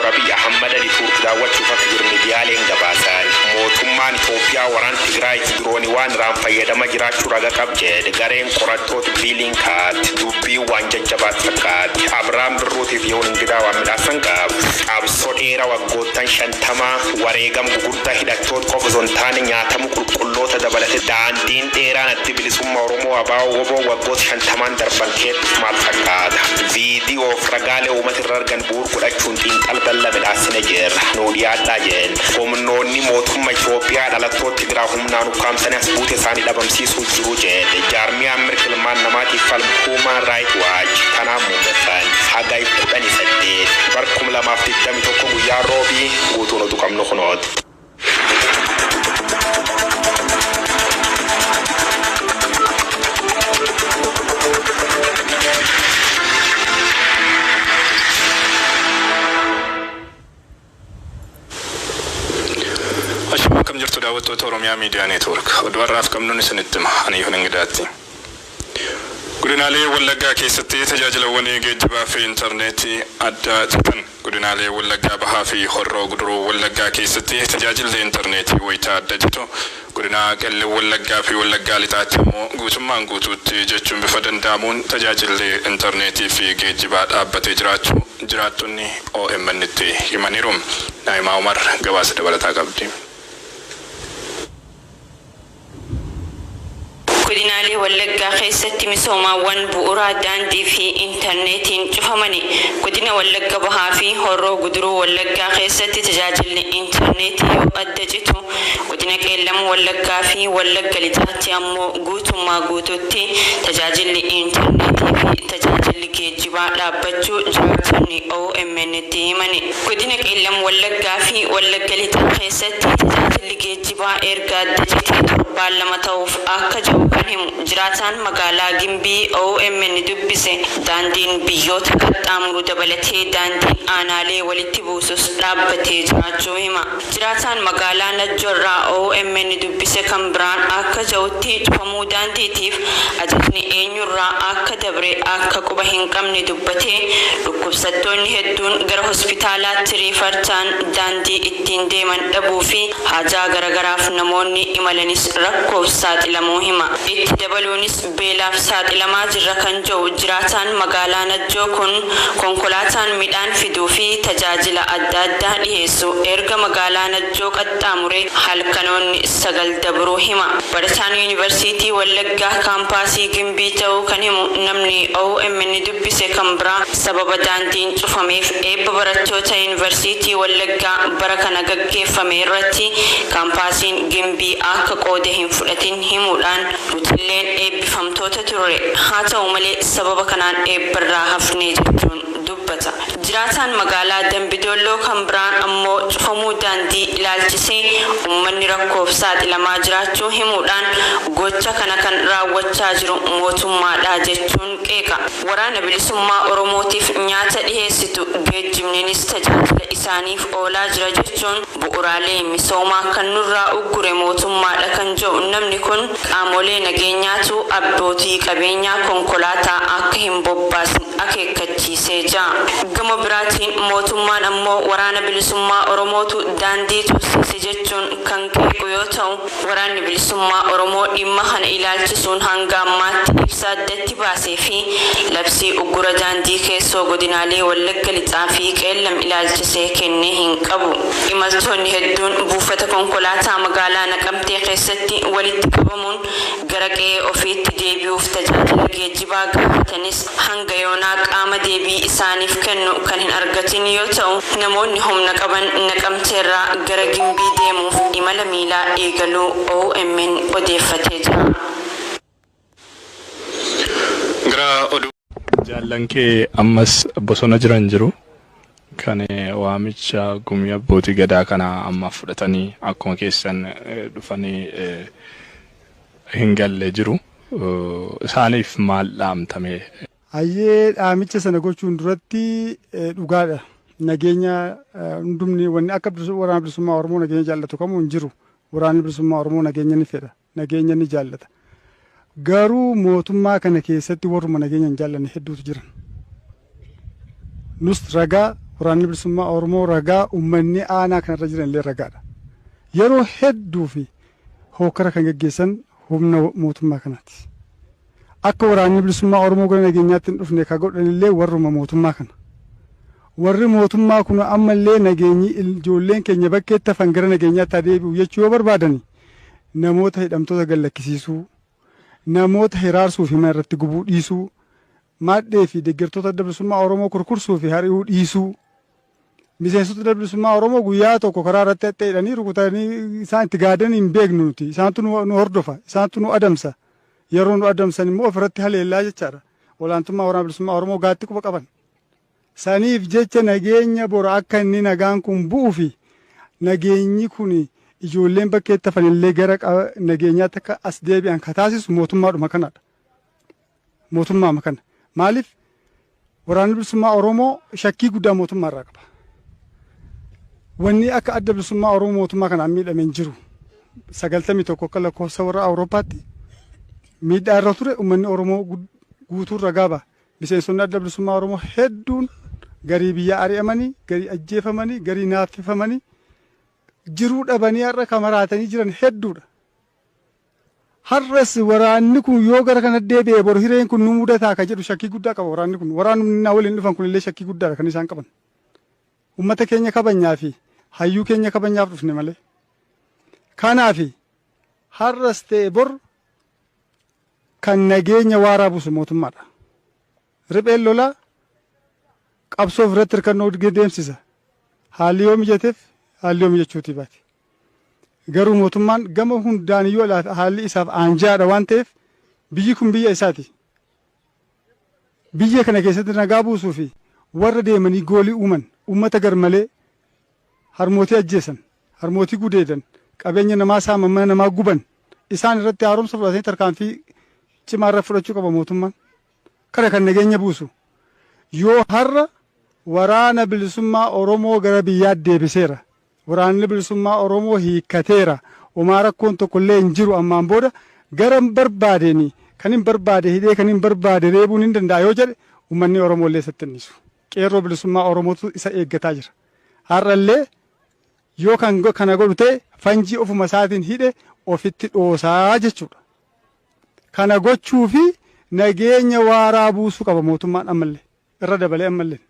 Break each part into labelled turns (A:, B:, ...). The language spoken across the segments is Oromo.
A: Dr. Abiy Ahmad Ali Tuurk daawwachuuf akka jiru miidiyaaleen gabaasan. Mootummaan Itoophiyaa waraan Tigraayiif diroonii waan irraan fayyadama jiraachuu raga qab jedhe gareen qorattoota Biilinkaat dubbii waan jajjabaat fakkaatti. Abiraam Birruutiif yoon Ingidaa waan midhaasan qabu. Qabsoo dheeraa waggoottan 50 wareegam gugurdaa hidhattoota qofa osoo hin taane nyaatamu qulqulloota dabalate daandiin dheeraan addi bilisummaa Oromoo ABO WBO waggoota 50n darban keessa maal fakkaata? Viidiyoof ragaalee uummata irra argan bu'uur godhachuun xiinxala bal'aa midhaasine jirra. Nuu dhiyaadhaa jenna. Humnoonni mootummaa Itoophiyaa dhalattoota Tigraay humnaan ukkaamsanii as buute isaanii dhabamsiisuu jiru jedhe. Jaarmiyaan mirga ilmaan namaatiif falmu Human Rights Watch kanaan muummessan. Hagay 18 bar 2021 guyyaa roobii guutuun oduu qabnu kunooti.
B: Ashama, akkam jirtu daawwattoota Oromiyaa Miidiyaa Neetwoork? Oduu har'aaf qabnuun isinitti hima. Ani Yoon Ingidaatti. Godinaalee Wallaggaa keessatti tajaajilawwan geejjibaa fi intarneetii adda citan. Godinaalee Wallaggaa Bahaa fi Horroo Guduruu Wallaggaa keessatti tajaajilli intarneetii wayitaa adda citu, godina Qellem Wallaggaa fi Wallaggaa Lixaatti ammoo guutummaan guutuutti jechuun bifa danda'amuun tajaajilli intarneetii fi geejjibaa dhaabbatee jiraachuu jiraattonni OMN'tti himaniiru. Naa'imaa Umar gabaasa dabalataa qabdi.
C: Godinaalee Wallaggaa keessatti misoomaawwan bu'uuraa daandii fi intarneetiin cufamani. Godina Wallagga Bahaa fi Horroo Guduruu Wallaggaa keessatti tajaajilli intarneetii yoo adda citu, godina Qeellam Wallaggaa fi Wallagga Lixaatti ammoo guutummaa guutuutti tajaajilli intarneetii fi tajaajilli geejjibaa dhaabbachuu jiraattonni OMN'tti himani. Godina Qeellam Wallaggaa fi Wallagga Lixaa keessatti tajaajilli geejjibaa erga adda citee torbaan 2 ta'uuf akka jiru kan himu jiraataan magaalaa Gimbii OMN dubbise, daandiin biyyoota qaxxaamuru dabalatee daandiin aanaalee walitti buusus dhaabbatee jiraachuu hima. Jiraataan magaalaa Najjoorraa OMN dubbise kan biraan akka ja'utti, cufamuu daandiitiif ajajni eenyurraa akka dabre akka quba hin qabne dubbatee, dhukkubsattoonni hedduun gara hospitaalaatti riifar ta'an daandii ittiin deeman dhabuu fi haajaa garagaraaf namoonni imalanis rakkoof saaxilamuu hima. Itti dabaluunis beelaaf saaxilamaa jirra kan ja'u jiraataan magaalaa Najjoo kun, konkolaataan midhaan fiduu fi tajaajila adda addaa dhiheessu erga magaalaa Najjoo qaxxaamure halkanoonni 9 dabruu hima. Barataan Yuunivarsiitii Wallaggaa kaampaasii Gimbii ta'uu kan himu namni OMN dubbise kan biraa, sababa daandiin cufameef eebba barattoota Yuunivarsiitii Wallaggaa bara kana gaggeeffame irratti kaampaasiin Gimbii akka qooda hin fudhatin himuudhaan, nutilleen eebbifamtoota turre, haa ta'u malee sababa kanaan eebbarraa hafne jechuun dubbata. Jiraataan magaalaa Dambi Dolloo kan biraan ammoo cufamuu daandii ilaalchisee ummanni rakkoof saaxilamaa jiraachuu himuudhaan, gocha kana kan raawwachaa jiru mootummaadha jechuun qeeqa. Waraana Bilisummaa Oromootiif nyaata dhiheessitu, geejjibninis tajaajila isaaniif oolaa jira jechuun bu'uuraalee misoomaa kan nurraa uggure mootummaadha kan jedhu namni kun, qaamolee nageenyaatu abbootii qabeenyaa konkolaataa akka hin bobbaasne akeekkachiisee jira. Gama biraatiin mootummaan ammoo Waraana Bilisummaa Oromootu daandii cufsiise jechuun kan qeequ yoo ta'u, Waraanni Bilisummaa Oromoo dhimma kana ilaalchisuun hanga ammaatti ibsa addatti baasee fi labsii uggura daandii keessoo godinaalee Wallagga Lixaa fi Qeellam ilaalchisee kenne hin qabu. Imaltoonni hedduun buufata konkolaataa magaalaa Naqamtee keessatti walitti qabamuun gara qe'ee ofiitti deebi'uuf tajaajila geejjibaa gaafatanis hanga yoonaa qaama deebii isaaniif kennu kan hin argatin yoo ta'u, namoonni humna qaban Naqamteerraa gara Gimbii deemuuf imala miilaa eegaluu OMN odeeffatee jira.
B: Gara oduu
D: Jaallan kee ammas bosona jiran jiru. Kan waamicha gumii abbootii gadaa kana amma fudhatanii akkuma keessan dhufanii hin galle jiru. Isaaniif maal dhaamtame?
E: Hayyee, dhaamicha sana gochuun duratti, dhugaadha. Nageenya hundumni wanni akka Waraana Bilisummaa Oromoo nageenya jaallatu kamuu hin jiru. Waraanni Bilisummaa Oromoo nageenya ni fedha. Nageenya ni jaallata. Garuu mootummaa kana keessatti warruma nageenya hin jaallanne hedduutu jiran. Nus ragaa Waraanni Bilisummaa Oromoo ragaa, uummanni aanaa kanarra jiran illee ragaadha. Yeroo hedduu fi hokkara kan geggeessan humna mootummaa kanaati. Akka Waraanni Bilisummaa Oromoo gara nageenyaatti hin dhufne ka godhan illee warruma mootummaa kana. Warri mootummaa kun ammallee nageenyi ijoolleen keenya bakkeetti hafan gara nageenyaatti adeebi'u jechuu yoo barbaadani, namoota hidhamtoota gallakkisiisuu, namoota hiraarsuu fi mana irratti gubuu dhiisuu, maadhee fi deeggartoota Adda Bilisummaa Oromoo kurkursuu fi hari'uu dhiisuu, miseensota Adda Bilisummaa Oromoo guyyaa tokko karaa irratti hidhanii rukutanii isaan itti gaadan hin beeknu nuti. Isaantu nu hordofa, isaantu nu adamsa. Yeroo nu adamsan immoo ofirratti haleellaa jechaadha. Olaantummaa Waraana Bilisummaa Oromoo gaatti quba qaban. Saniif jecha nageenya bora akka inni nagaan kun bu'uu fi nageenyi kun ijoolleen bakkeetti hafan illee gara nageenyaatti akka as deebi'an ka taasisu mootummaadhuma kanadha. Mootummaama kana. Maaliif? Waraanni Bilisummaa Oromoo shakkii guddaa mootummaa irraa qaba. Wanni akka Adda Bilisummaa Oromoo mootummaa kanaan miidhame hin jiru. 91 akka lakkoofsa warra Awurooppaatti miidhaa irra ture uummanni Oromoo guutuun ragaa ba'a. Miseensonni Adda Bilisummaa Oromoo hedduun garii biyya ari'amanii, garii ajjeefamanii, garii naaffifamanii, jiruu dhabanii har'a kamaraatanii jiran hedduudha. Har'as waraanni kun yoo gara kana deebi'e bor hireen kun nu mudataa ka jedhu shakkii guddaa qaba waraanni kun. Waraanni na waliin dhufan kun illee shakkii guddaadha kan isaan qaban. Uummata keenya kabajnaa fi hayyuu keenya kabajnaaf dhufne malee. Kanaaf har'as ta'e bor kan nageenya waaraa buusu mootummaadha. Ripheen lolaa qabsoo ofirratti hirkannoo deemsisa. Haalli yoo mijateef, haalli yoo mijachuutii baate. Garuu mootummaan gama hundaan iyyuu haalli isaaf aanjaadha waan ta'eef, biyyi kun biyya isaati. Biyya kana keessatti nagaa buusuu fi warra deemanii goolii uuman, uummata garmalee harmootii ajjeesan, harmootii gudeedan, qabeenya namaa saaman, mana namaa guban, isaan irratti haaromsa fudhatanii tarkaanfii cimaa irra fudhachuu qaba mootummaan. Kana kan nageenya buusu. Yoo har'a Waraana Bilisummaa Oromoo gara biyyaatti deebiseera, Waraanni Bilisummaa Oromoo hiikkateera, homaa rakkoon tokko illee hin jiru, ammaan booda gara barbaadeen kan hin barbaade hidhee kan hin barbaade reebuun hin danda'a yoo jedhe, uummanni Oromoo illee isatti hin dhiisu. Qeerroo Bilisummaa Oromootu isa eeggataa jira. Har'allee yoo kan kana godhu ta'e fanjii ofuma isaatiin hidhe ofitti dhoosaa jechuudha. Kana gochuu fi nageenya waaraa buusuu qaba mootummaan ammallee irra dabalee ammallee.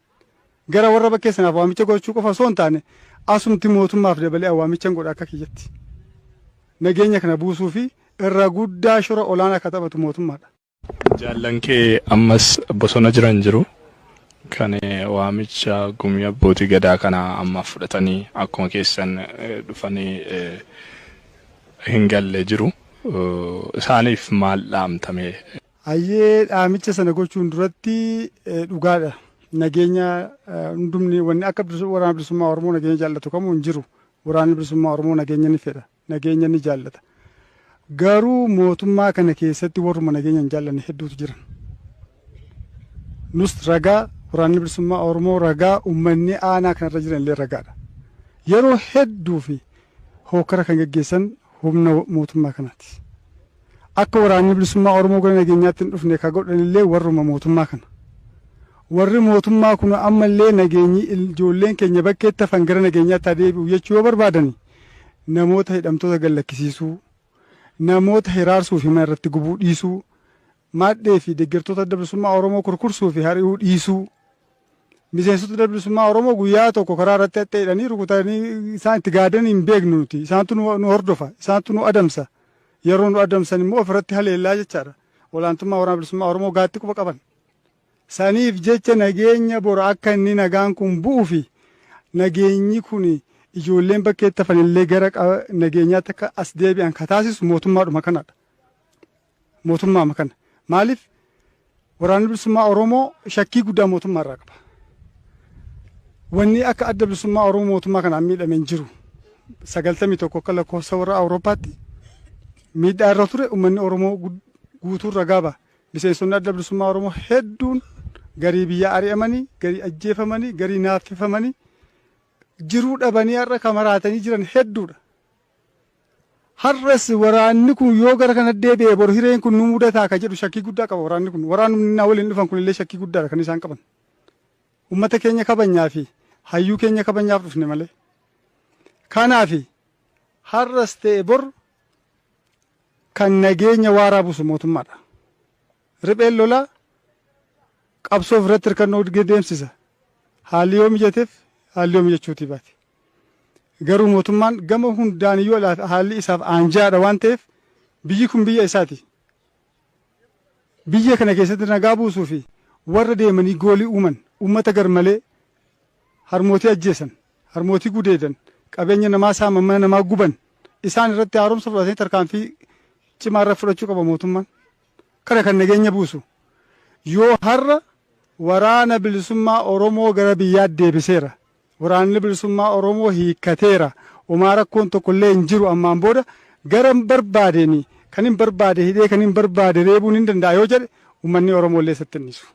E: Gara warra bakkee sanaaf waamicha gochuu qofa osoo hin taane, asumti mootummaaf dabalee waamicha godha akka kiyyatti. Nageenya kana buusuu fi irra guddaa shora olaanaa akka taphatu mootummaadha.
D: Jaallan kee ammas bosona jiran jiru. Kan waamicha gumii abbootii gadaa kana ammaaf fudhatanii akkuma keessan dhufanii hin galle jiru. Isaaniif maal dhaamtame?
E: Hayyee, dhaamicha sana gochuun duratti, dhugaadha. Nageenya hundumni wanni akka Waraana Bilisummaa Oromoo nageenya jaallatu kamuu hin jiru. Waraanni Bilisummaa Oromoo nageenya ni fedha. Nageenya ni jaallata. Garuu mootummaa kana keessatti warruma nageenya hin jaallanne hedduutu jiran. Nus ragaa, Waraanni Bilisummaa Oromoo ragaa, uummanni aanaa kanarra jiran illee ragaadha. Yeroo hedduu fi hokkara kan geggeessan humna mootummaa kanaati. Akka Waraanni Bilisummaa Oromoo gara nageenyaatti hin dhufne ka godhan illee warruma mootummaa kana. Warri mootummaa kun ammallee nageenyi ijoolleen keenya bakkeetti hafan gara nageenyaatti adeebi'u jechuu yoo barbaadani, namoota hidhamtoota gallakkisiisuu, namoota hiraarsuu fi mana irratti gubuu dhiisuu, maadhee fi deeggartoota Adda Bilisummaa Oromoo kurkursuu fi hari'uu dhiisuu, miseensota Adda Bilisummaa Oromoo guyyaa tokko karaa irratti hidhanii rukutanii isaan itti gaadan hin beeknu nuti. Isaantu nu hordofa, isaantu nu adamsa. Yeroo nu adamsan immoo ofirratti haleellaa jechaadha. Olaantummaa Waraana Bilisummaa Oromoo gaatti quba qaban. Saniif jecha nageenya bora akka inni nagaan kun bu'uu fi nageenyi kun ijoolleen bakkeetti hafan illee gara nageenyaatti akka as deebi'an ka taasisu mootummaadhuma kanadha. Mootummaama kana. Maaliif? Waraanni Bilisummaa Oromoo shakkii guddaa mootummaa irraa qaba. Wanni akka Adda Bilisummaa Oromoo mootummaa kanaan miidhame hin jiru. 91 akka lakkoofsa warra Awurooppaatti miidhaa irra ture uummanni Oromoo guutuun ragaa ba'a. Miseensonni Adda Bilisummaa Oromoo hedduun garii biyya ari'amanii, garii ajjeefamanii, garii naaffifamanii, jiruu dhabanii har'a kamaraatanii jiran hedduudha. Har'as waraanni kun yoo gara kana deebi'e bor hireen kun nu mudataa ka jedhu shakkii guddaa qaba waraanni kun. Waraanni na waliin dhufan kun illee shakkii guddaadha kan isaan qaban. Uummata keenya kabajnaa fi Hayyuu keenya kabajaaf dhufne malee. Kanaafi har'as ta'e bor kan nageenya waaraa buusu mootummaadha. Ripheen lolaa qabsoo ofirratti hirkannoo deemsisa. Haalli yoo mijateef haalli yoo mijachuutii baate. Garuu mootummaan gama hundaan iyyuu haalli isaaf aanjaadha waan ta'eef biyyi kun biyya isaati. Biyya kana keessatti nagaa buusuu fi warra deemanii goolii uuman uummata garmalee harmootii ajjeesan, harmootii gudeedan, qabeenya namaa saaman, mana namaa guban isaan irratti haaromsa fudhatanii tarkaanfii cimaa irra fudhachuu qaba mootummaan. Kana kan nageenya buusu. Yoo har'a waraana bilisummaa Oromoo gara biyyaatti deebiseera. Waraanni bilisummaa Oromoo hiikkateera. Homaa rakkoon tokkollee hin jiru ammaan booda gara hin barbaadeen kan hin barbaade hidhee kan hin barbaade reebuun hin danda'a yoo jedhe uummanni Oromoo illee isatti hin dhiisu.